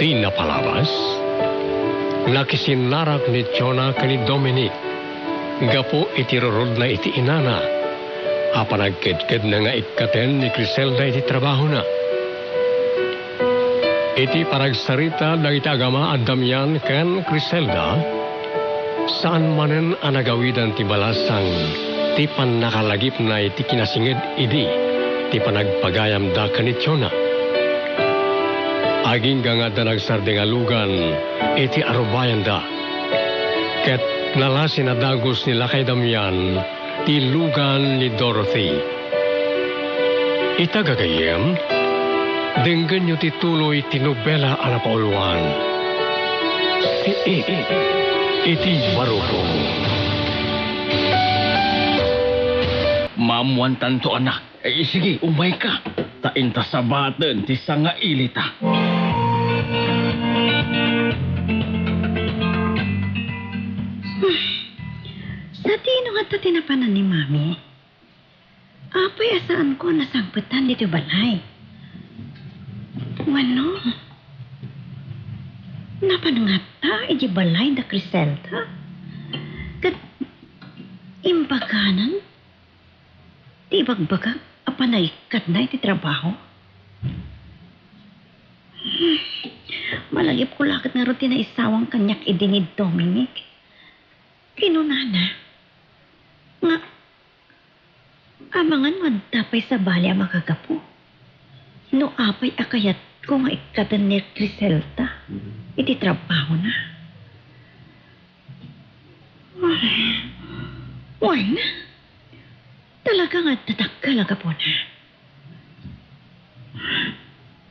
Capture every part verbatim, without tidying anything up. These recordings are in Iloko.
Ti napalabas, nakisinnarak ni Jonah ken ni Dominic gapu iti rurudna iti inana a panagkedkedna nga ikkaten ni Criselda iti trabahona. Iti panagsarita dagiti agama a Damian ken Criselda, saan manen a nagawidan ti balasang ti pannakalagipna iti kinasinged idi ti panagpagayamda ken ni Jonah. Agingga nga adda nagsardeng a lugan iti arubayanda, ket nalasin a dagus ni lakay Damian ti lugan ni Dorothy. Ita gagayyem, denggenyo ti tuloy ti nobela a napauluan, Siit iti Barukong. Maamuantanto, anak. Ay, sige, umayka. Ta inta sabaten ti sangailita. Sadino ngata ti napanan ni Mami? Apay a saanko a nasangpetan ditoy balay? Wenno, napan ngata idiay balay da Criselda? Ket imbaganan ti ibagbagak a panaikkatna iti trabaho? Hmm, malagipko la ket ngarud ti naisawang kaniak idi ni Dominic. Kinunana nga amangan no adda pay sabali a makagapu. No apay a kayatko nga ikkaten ni Criselda iti trabahona. Wen, talaga nga adda dakkel a gapuna.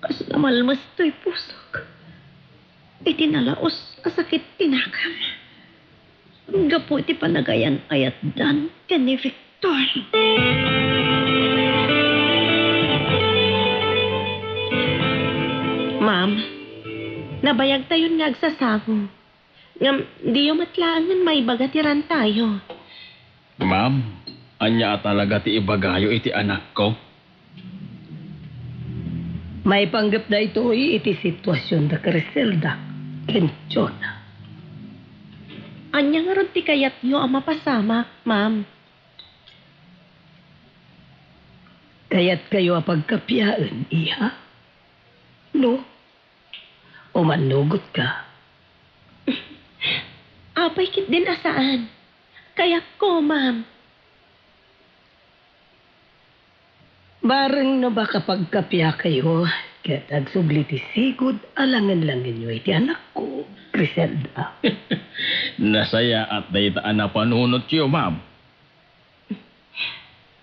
Kasla malmes toy pusok iti nalaus a sakit ti nakam gapu iti panagayan-ayatdan ken ni Victor. Ma'am, nabayagtayon nga agsasango. Ngem diyo met laengen maibaga ti rantayo. Ma'am, ania a talaga ti ibagayo iti anakko? Maipanggep daytoy iti situasion da Criselda ken Jonah. Ania ngarud ti kayatyo a mapasamak, ma'am? Kayatkayo a pagkapiaen, iha? No? Umannugotka. Apay ketdin a saan? Kayatko, ma'am. Bareng no makapagkapiakayo, ket agsubli ti sigud a langen-langenyo iti anakko, Criselda. Nasayaat dayta a napanunotyo, ma'am.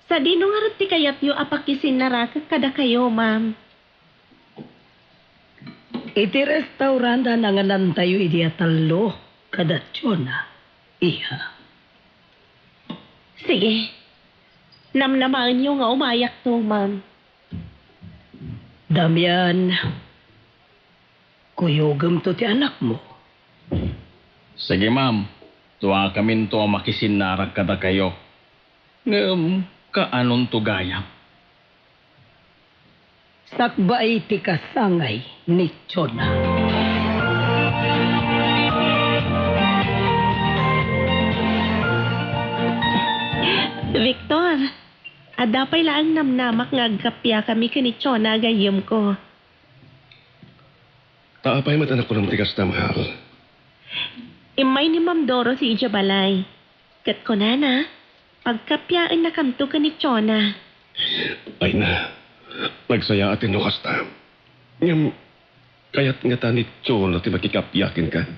Sadino ngarud ti kayatyo a pakisinnarakek kadakayo, ma'am? Iti restaurant a nanganantayo idi a tallo kada Jonah, iha. Sige. Namnamaenyo nga umayakto, ma'am. Damian, kuyogemto ti anakmo. Sige, ma'am. Tuakaminto a makisinnarak kadakayo. Ngem kaanonto gayam? Sakbay ti kasangay ni Jonah. Victor, adda pay laeng namnamak nga agkappiakami ken ni Jonah a gayyemko. Ta apay met a nakunam ti kasta, mahal? Immay ni Ma'am Dorothy idiay balay. Ket kunana, pagkappiaennakamto ken ni Jonah. Ay na, nagsayaat no kasta. Ngem, kayat ngata ni Jonah ti makikappia kenka?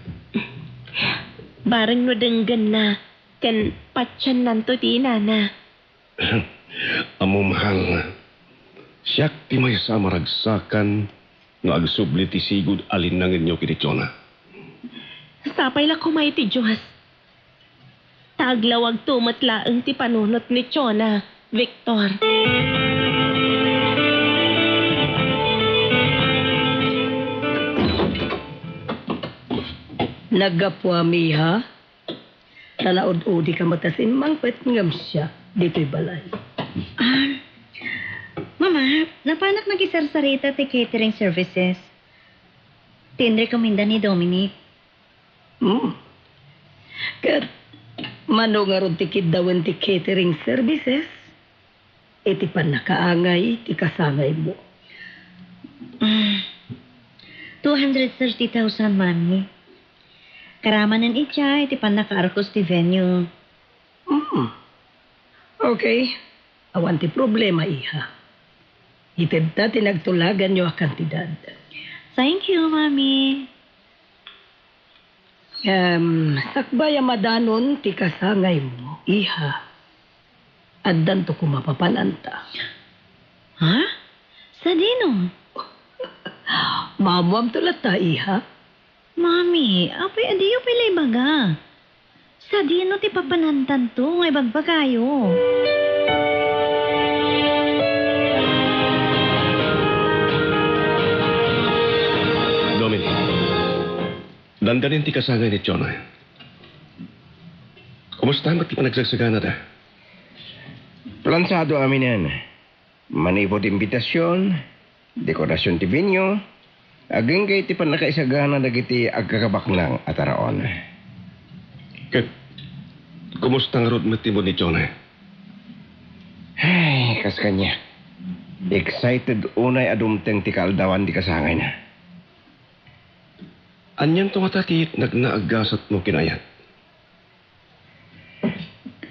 Bareng no denggenna, ken patiennanto ti inana. Ammom, mahal, siak ti maysa a maragsakan no agsubli ti sigud a linnangenyo ken ni Jonah. Sapay la koma iti Dios. Ta aglawagto met laeng ti panunot ni Jonah, Victor. Naggapuami, ha? Ta naud-udika met a simmangpet ngem siak ditoy balay. Ah, Mama, napanak nakisarsarita ti catering services. Ti inrekomenda ni Dominic. Hmm. Ket mano ngarud ti kiddawen ti catering services iti pannakaangay ti kasangaymo? Mm. Two hundred thirty thousand, Mami. Karamanen idiay ti pannakaarkos ti venue. Hmm. Okay. Awan ti problema, iha. Itedta ti nagtulaganyo a kantidad. Thank you, Mami. Em, sakbay a madanon ti kasangaymo, iha. Addanto koma papananta. Ha? Sadino? Maammoamto latta, iha. Mami, apay, adiyo pay la ibaga. Sadino ti papanantanto nga ibagbagayo? Dominic, dandanin ti kasangay ni Jonah. Kumusta met ti panagsagsagana da? Plansado aminen. Manipud imbitasion, dekorasion ti venue, agingga iti pannakaisagana dagiti agkakabaknang a taraon. Ket kumusta ngarud met ti mood ni Jonah? Ay, kas kaniak. Excited unay a dumteng ti kaaldawan ti kasangayna. Anianto ngata ti itnagna a gasatmo ken ayat?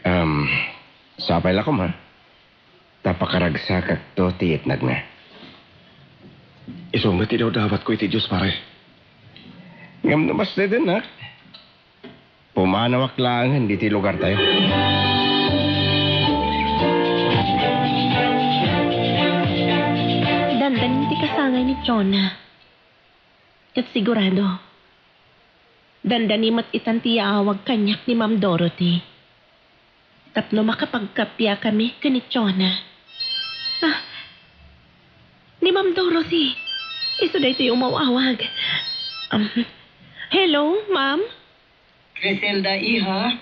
Um, sapay la koma. Ta pakaragsakakto ti itnagna. Isu met ti dawdawatko iti Dios, pare. Ngem no mastedennak, pumanawak laengen ditoy lugartayo. Dandanin ti kasangay ni Jonah. Ket sigurado, dandani met itan ti yaawag kaniak ni Ma'am Dorothy tapno makapagkappiakami ken ni Jonah. Ah, ni Ma'am Dorothy. Isu daytoy umaw-awag. Um, hello, Ma'am? Criselda, iha,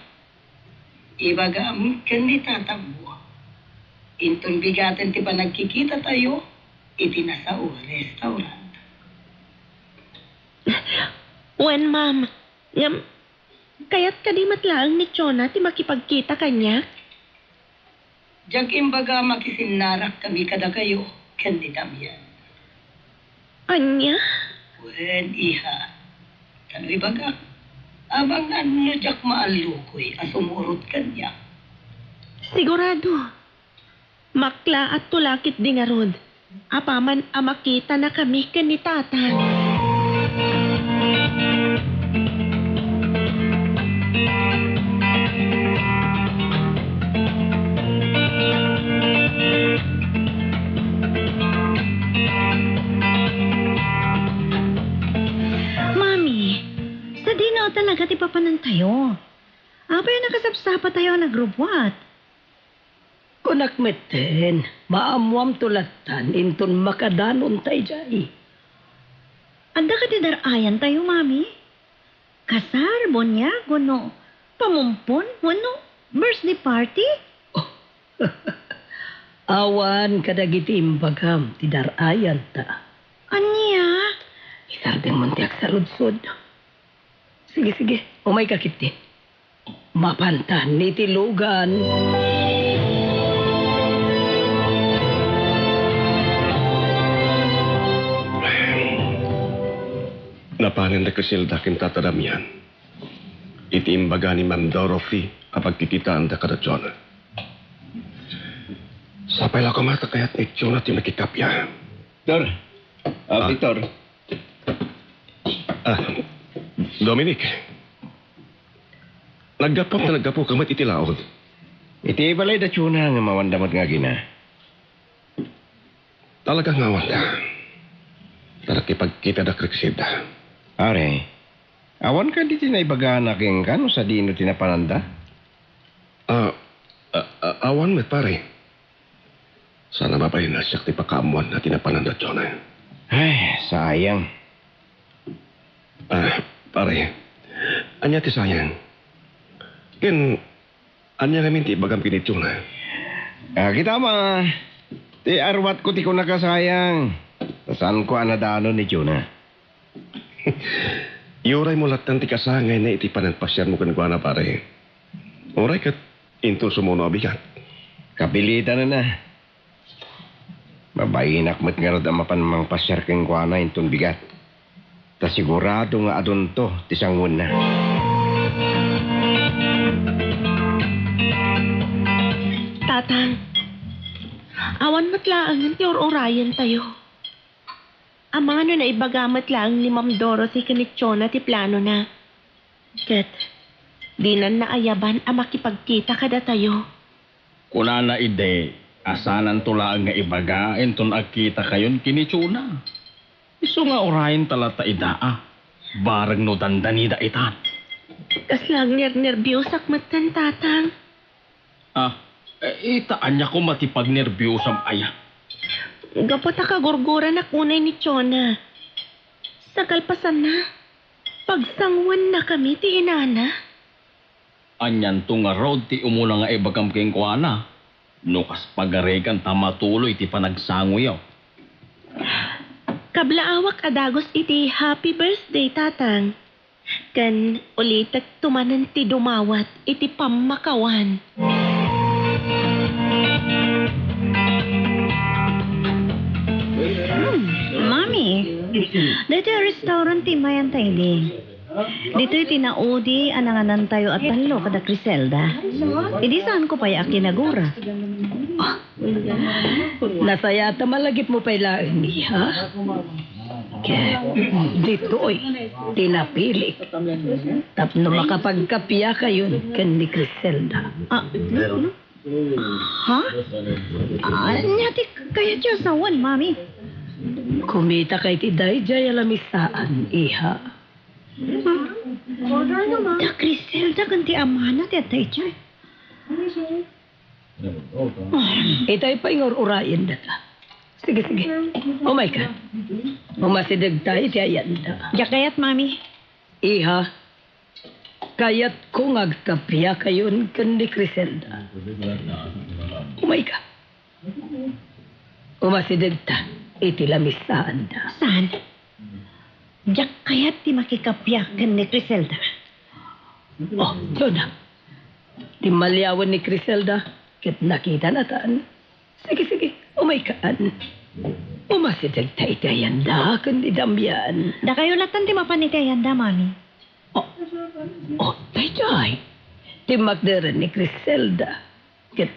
ibagam ken ni tatangmo, inton bigaten ti panagkikitatayo iti Nassau Restaurant. Wen, ma'am. Ngem, kayat kadi met laeng ni Jonah ti makipagkita kaniak? Diak imbaga a makisinnarak kami kadakayo ken ni Damian. Ania? Wen, iha. Tano ibagak, amangan no diak maallukoy a sumurot kaniak. Sigurado. Maklaatto la ketdi ngarud, apaman a makitanakami ken ni Tatang. Mami, sadino talaga ti papanantayo? Apay a nakasapsapatayo a nagrubbuat? Kunak metten, maammoamto lattan inton makadanonta idiay. Adda kadi dar-ayantayo, Mami? Kasar, buniag, wenno pamumpon, wenno birthday party? Oh, awan kadagiti imbagam ti dar-ayanta. Ania? Isardengmon ti agsaludsod. Sige, sige, umayka ketdi. Mapantan iti lugan. Napanen da Criselda ken Tata Damian iti imbaga ni Ma'am Dorothy a pagkikitaanda kada Jonah. Sapay la koma ta kayat ni Jonah ti makikappia. Dor, ah, Ah. Victor. Ah, Dominic. Naggapuam ta naggapuka met iti laod. Iti balay da Jonah nga mawanda met nga agina. Talaga nga awanda. Ta nakipagkita da Criselda. Pare, awan kadi ti naibagana kenka no sadino ti napananda? Ah, ah, ah, awan met, pare. Sana mabalin a siak ti pakaammoanna ti napananda Jonah. Ay, sayang. Ah, pare. Ania ti sayang? Ken, ania ngamin ti ibagam ken ni Jonah? Ah, kita ma, ti arwatko ti kunaka sayang. Ta saanko a nadanon ni Jonah. Iuraymo lattan ti kasangayna iti panagpasiarmo kenkuana, pare. Uray ket inton sumuno a bigat. Kapilitanna. Mabainak met ngarud a mapan mangpasiar kenkuana inton bigat. Ta sigurado nga adunto ti sanguenna. Tatang, awan met laengen ti ur-urayentayo. Amangan no naibaga met laeng ni Ma'am Dorothy ken ni Chona ti planona. Ket dinan naayaban a makipagkita kadatayo. Kunana idi a sananto laeng nga ibaga inton agkitakayon ken ni Chona. Isu nga urayenta latta ida a bareng no dandanida itan. Kasla agnernerbiosak metten, Tatang. Ah, eh, ita ania koma ti pagnerbiosam aya? Gapu ta kagurguranak unay ni Chona. Sa kalpasanna, pagsanguennakami ti inana. Anianto ngarud ti umuna nga ibagam kenkuana? No kas pagarigan ta matuloy ti panagsangoyo. Kablaawak a dagus iti happy birthday, Tatang. Ken ulitekto manen ti dumawat iti pammakawan. Hmm, Mami, daytoy a restaurant ti immayanta idi. Ditoy ti naudi a nanganantayo a tallo kada Criselda. Idi saanko pay a kinagura. Ah, nasayaatam a lagipmo pay laeng, iha. Ket ditoy ti napilik tapno makapagkapiakayon ken ni Criselda. Ah, ha? Ania ti kayatyo a sawen, Mami? Kumitakay ti daydiay a lamisaan, iha. Da Criselda ken ti amana ti adda idiay. Itay pay nga ur-urayendaka. Sige, sige. Umayka. Umasidegta iti ayanda. Diak kayat, Mami. Iha, kayatko nga agkapiakayon ken ni Criselda. Umayka. Umasidegta iti lamisaanda. Saan? Diak kayat ti makikapiak ken ni Criselda. Oh, Jonah. Timmaliawen ni Criselda ket nakitanatan. Sige, sige, umaykaan. Umasidegta iti ayanda ken ni Damian. Dakayo lattan ti mapan iti ayanda, Mami. Oh, oh, daydiay. Timmakderen ni Criselda. Ket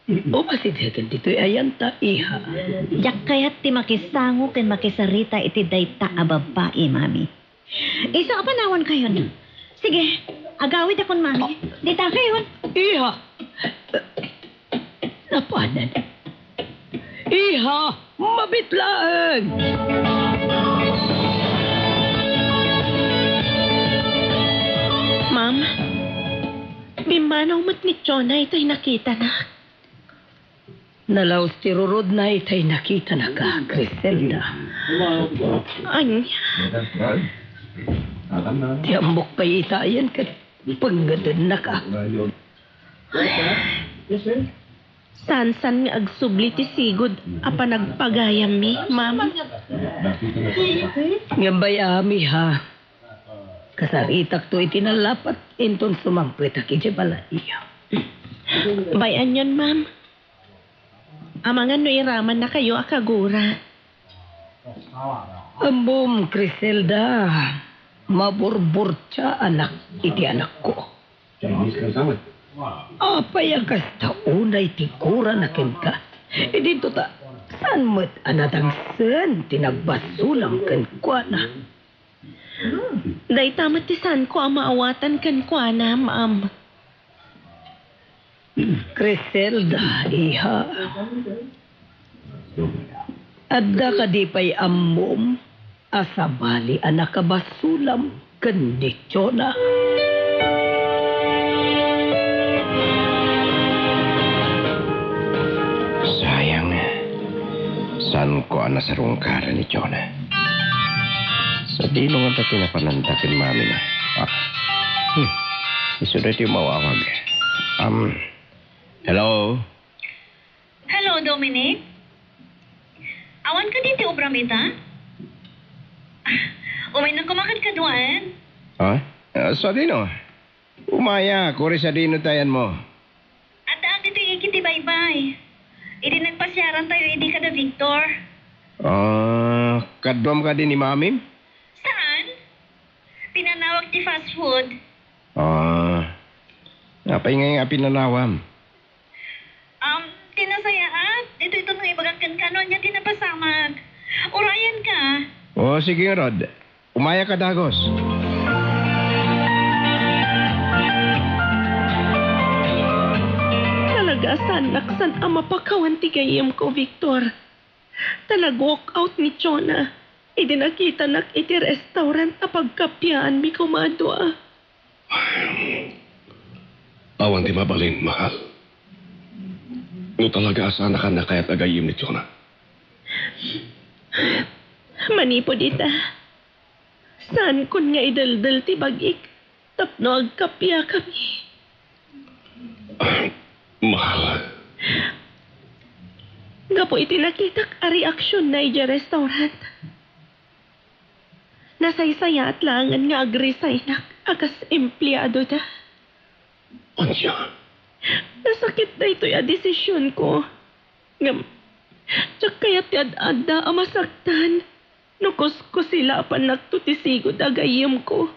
umasidegen ditoy ayanta, iha. Diak kayat ti makisango ken makisarita iti dayta a babbai, Mami. Isu a panawankayon. Sige, agawidakon, Mami. Ditakayon. Iha! Napanan. Iha! Mabit laeng! Ma'am, pimmanaw met ni Jonah itay nakitanak. Nalaus ti rurodna itay nakitanaka, Criselda. Ania? Ti ammok pay itayen ket pengngedennaka. Saansan nga agsubli ti sigud a panagpagayammi, ma'am. Ngem bay-am, iha. Kasaritakto iti nalapat inton sumangpetak idiay balay. Bay-anyon, ma'am. Amangan no iramannakayo a kagura. Ammom, Criselda, maburburtiaanak iti anakko. Apay a kasta unay ti gurana kenka? Idinto ta, saan met a nadangsen ti nagbasolam kenkuana? Dayta met ti saanko a maawatan kenkuana, ma'am. Criselda, iha. Adda kadi pay ammom a sabali a nakabasolam ken ni Jonah? Sayang, saanko a nasarungkaran ni Jonah. Sadino ngata ti napananda ken mamina? Ah. Hmm. Isu daytoy maawag. Um, hello? Hello, Dominic? Awan kadi ti obram ita? Umaynak koma kadkaduaen? Ha? Ah, sadino? Umayak, uray sadino ti ayanmo? Addaak ditoy igid ti baybay. Idi nagpasiarantayo idi kada Victor. Ah, kaduam kadi ni Mamim? Saan? Pinanawag ti fast food. Ah, apay ngay a pinanawam? Um, ti nasayaat, ditoy ito no ibagak kenka no ania ti napasamak. Urayan ka. O, sige ngarud. Umayak a dagus. Talaga, saannak san a mapakawan ti gayyemko, Victor. Ta nag-walk out ni Jonah idi nakitanak iti restaurant a pagkappiaanmi koma a dua. Awan ti mabalin, mahal. No talaga a saannak a kayat a gayyem ni Jonah. Manipud ita, saankon nga ideldel ti bag-ik tapno agkappiakami. Mahal. Gapu iti nakitak a reaksionna idiay restaurant, nasaysayaat laengen nga agresignak a kas empleadoda. Ania? Nasakit daytoy a desisionko. Ngem, diak kayat ti ad-adda a masaktan no kuskusilapannakto ti sigud a gayyemko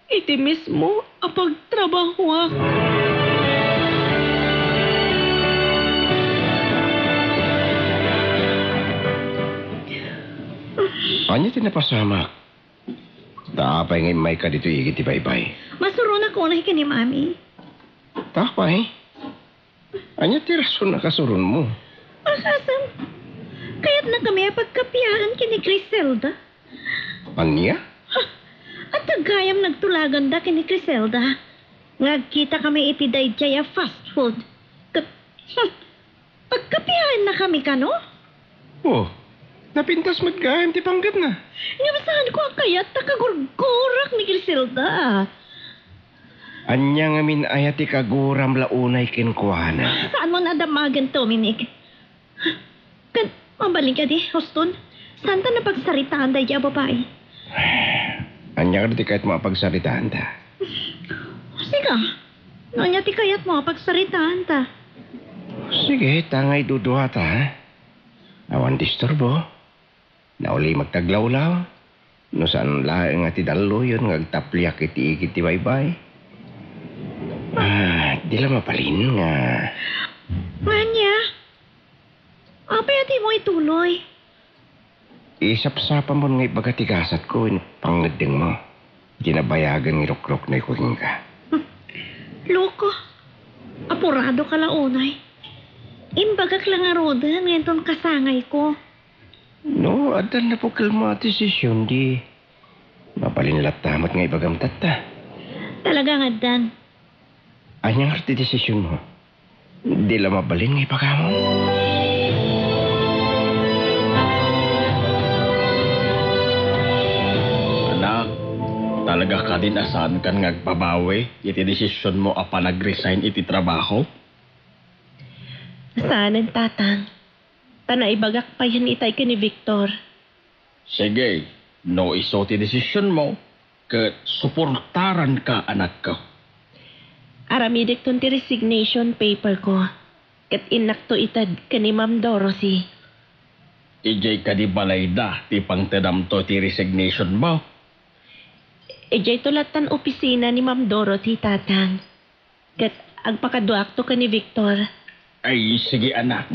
iti mismo a pagtrabahoak. Ania ti napasamak? Ta apay nga immayka ditoy igid ti baybay? Masuronak unay ken ni Mami. Ta apay? Ania ti rason a kasuronmo? Akasam, kayatnakami a pagkappiaan ken ni Criselda. Ania? Ha, adda gayam nagtulaganda ken ni Criselda nga agkitakami iti daydiay a fast food. Ket, hmm, pagkappiaennakami kano? Oh, napintas met gayam ti panggepna. Ngem saanko a kayat ta kagurgurak ni Criselda. Ania ngamin aya ti kaguram la unay kenkuana? Saanmon a damagen, Dominic. Ken, mabalin kadi, Houston? Saanta napagsaritaan daydiay a babai? Ania kadi ti kayatmo a pagsaritaanta? Sika, no ania ti kayatmo a pagsaritaanta? Sige, ta nga iduduata, ha? Awan disturbo. Naulimek ti aglawlaw, no saan laeng a ti dalluyon nga agtapliak iti igid ti baybay. Ah, di la mabalin nga. Ania? Apay a dimo ituloy? Isapsapamon nga ibaga ti gasatko wenno pangngeddengmo iti nabayagen nga irukruknoyko kenka. Loko, apuradoka la unay. Imbagak la ngaruden nga inton kasangayko. No, addan napukel mo a desisyon, di mabalin latta met nga ibagam tatta. Talaga nga addan. Ania ngarud ti desisyonmo? Di la mabalin nga ibagam? Anak, talaga kadin a saankan nga agbabawi iti desisyonmo a panagresign iti trabaho? Saanen, Tatang. Ta naibagak payen itay ken ni Victor. Sige, no isu ti desisyonmo, ket suportaranka, anakko. Aramidekton ti resignation paper ko, ket innakto ited ken ni Ma'am Dorothy. Idiay kadi balayda ti pangtedamto ti resignation mo? Idiayto lattan opisina ni Ma'am Dorothy, Tatang. Ket agpakaduakto ken ni Victor. Ay, sige, anak.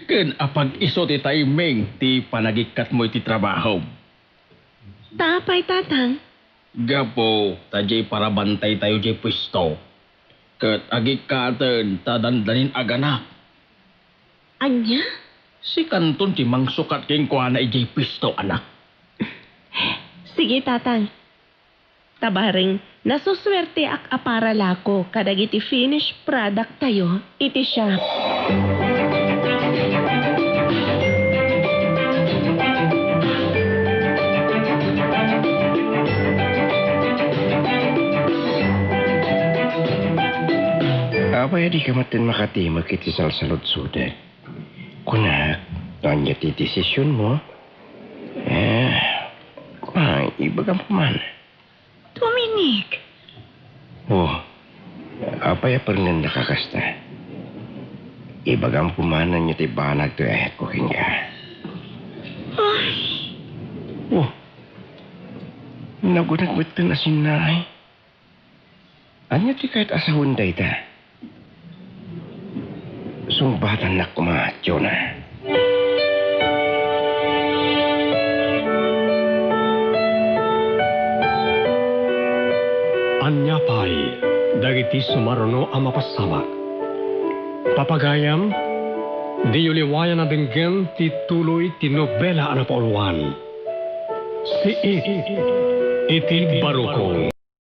Ken apag-isu ti timing ti panagikkatmo iti trabaho. Ta apay, Tatang? Gapu ta diay parabantaytayo diay puesto. Ket agikkaten ta dandanin aganak. Ania? Sikanton ti mangsukat kenkuana idiay puesto, anak. Sige, Tatang. Ta bareng, nasusuerteak a para lako kadagiti finished product tayo iti shop. Apay a dika maten makatimek iti salsaludsodek? Kunak, no ania ti desisyonmo? Eh, ay, Ibagam koma. Dominic! Oh, apay a perngennaka kasta? Ibagam koma no ania ti banag toy ayatko kenka. Ay. Oh, nagunag metten a sinnaay. Ania ti kayat a sawen dayta? Sungbatannak koma, Jonah. Ania pay dagiti sumaruno a mapasabak? Papagayam, diyo liwayan a denggen ti tuloy ti nobela a napauluan. Siit iti barukong.